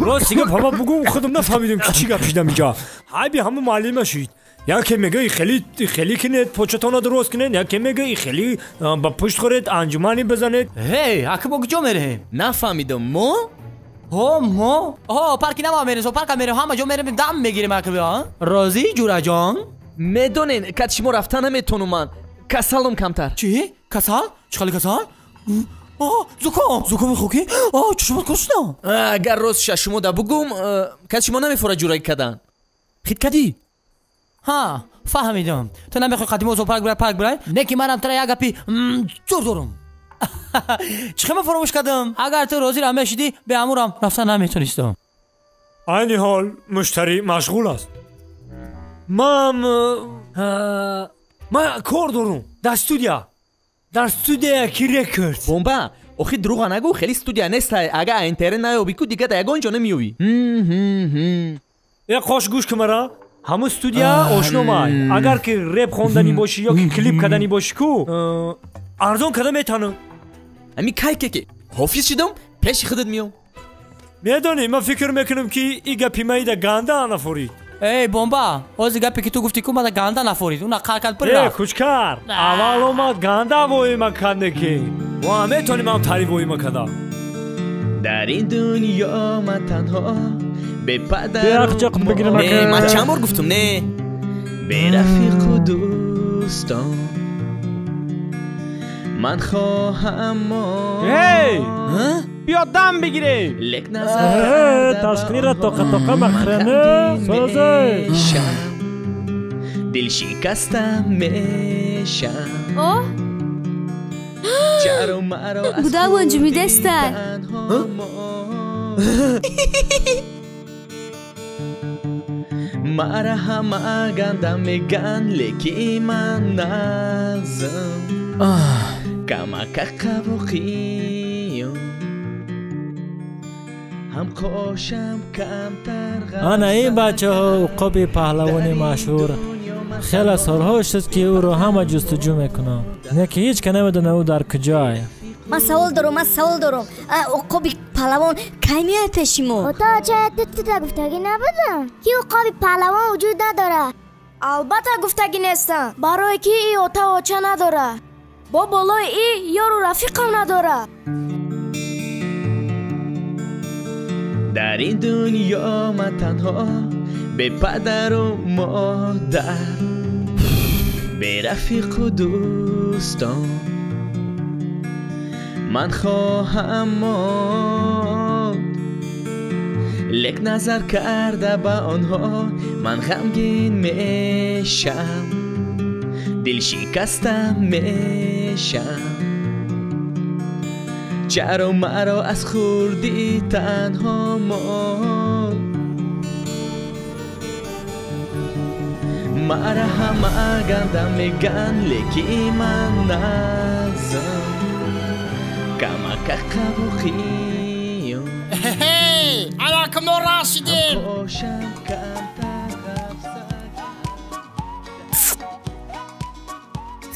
Рост гап ҳама бугум худам нафаҳмидам ки чӣ гап шидам инҷа. Ҳайби ҳама муаллима шид. Яке мега хеле хеле кинед початона дуруст кинед, яке мега хеле ба пушт хӯред, анҷуманӣ бизанед. Ҳей, ака мо куҷо мерем? Нафаҳмидам, мо? Ҳо, мо? Ҳо, парки нава мерем, со парка мерем, ҳама ҷо мерем, дам мегирем ака биё. Розӣ, ҷураҷон? Медонен, кат шумо рафта наметонум ман. Касалам камтар. Чӣ? Касал? Чӣ хали касал? Зуком, зукоми хокӣ? Чашмат кушна? Агар ростша шумо да бугум, кас шумо намефора ҷурагӣ кадан. Хит кадӣ? Ҳа, фаҳмидам. Ту намехоҳӣ қадимо зоопарк бирай, парк бирай? Не ки манам тара як гапи зур дорам. Чӣ хел ман фаромӯш кардам? Агар ту розира мешидӣ, беамурам рафта наметонистам. Айни ҳол муштарӣ машғул аст. Ман кор дорам дар студия. Дар студия ки рекорд. Бомба, охи дурӯға нагӯ, хеле студия нестай. Агар интернет наёбӣ ку дига дар ягон ҷо намеёбӣ. Як қош гӯш ки мара. Ҳамун студия ошномай. Агар ки реп хонданӣ бошӣ ё ки клип карданӣ бошӣ ку, арзон карда метавонам. Ами кай ки ҳофиз шудам, пеши худат меом. Медонӣ, ман фикр мекунам ки и гапи маида ганда нафорид. Эй, бомба, ози гапе ки ту гуфтӣ ку мада ганда нафорид. Уна қар кард пир рафт. Э, кучкар, аввал омад ганда воима карде ки. Ва метавонем ҳам таъриф воима карда. Дар ин дунё ман танҳо бепадару не, ман чанд бор гуфтум не. Берафиқу дӯстон ман хоҳам монд. Эй! Биё дам бигирем. Лек назар ташқира тоқа тоқа махрана созе. Дил шикаста мешам. О? Чаро маро аз Гудак анҷумидестай. Мара ҳама ганда меган, леки ман назм. Камака қавоқиём. Ҳам қошам камтар ғам. Ана ин бачаҳо уқоби паҳлавони машҳур. Хеле солҳо шуд ки ӯро ҳама ҷустуҷӯ мекунанд. Не ки ҳеҷ ка намедонад ӯ дар куҷое. Ман савол дорам, ман савол дорам. Уқоби паҳлавон кай меояд пеши мо? Ото чая ту гуфтагӣ набудам, ки уқоби паҳлавон вуҷуд надорад. Албатта гуфтагӣ нестам, барое ки и ота оча надорад. Бо болои и ёру рафиқам надорад. Дар ин дунё ман танҳо бепадару модар, берафиқу дӯстон ман хоҳам монд. Лек назар карда ба онҳо ман ғамгин мешам, дилшикаста мешам. Чаро маро аз хурдӣ танҳо монд? Мара ҳама ганда меган, леки ман назм. Камака қавоқиём. Ана мо расидем. Қошам камтар ғафса.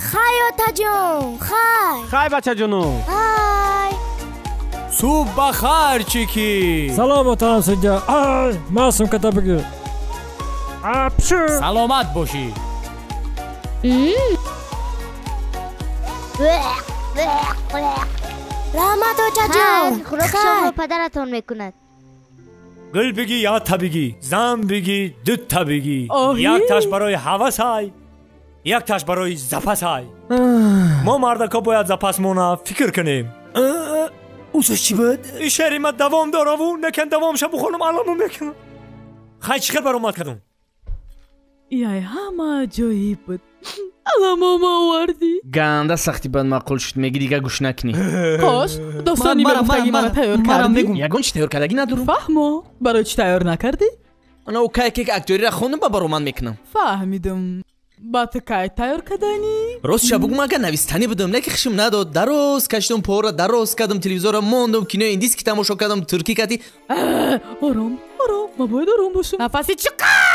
Хай, отаҷон, хай. Хай, бачаҷону. Ай. Субҳ ба хайр, чики. Салом, муҳтарам судья. Ай, ман сумката бигир. Апшу. Саломат бошӣ. Раҳмат, очаҷон. Хӯроки шомро падаратон мекунад. Гул бигӣ я та бигӣ, зан бигӣ дута бигӣ. Якташ барои ҳавасай, якташ барои запасай. Мо мардако бояд запасмона фикр кунем. Усаш чӣ буд? Ин шеъри ман давом дораву некан давомша бухонам аламу мекунам. Хай, чӣ хел баромад кардам? Яй, ҳама аҷоиб буд. Аламома овардӣ. Ганда сахти бад маъқул шуд, меги дига гӯш накунӣ. Қош, достони мегуфтагӣ мара тайёр кардӣ? Ягон чӣ тайёр кардагӣ надорам. Фаҳмо, барои чӣ тайёр накардӣ? Ана ӯ кай ки актёриро хондам ба баромад мекунам. Фаҳмидам. Ба ту кай тайёр карданӣ? Ростша бугум, агар навистанӣ будам, леки хишм надод. Дароз кашидам, пора дароз кардам, телевизорро мондам, кинои индиски тамошо кардам, туркӣ кати. Ором, ором, ман бояд ором бошам. Нафаси чиқар!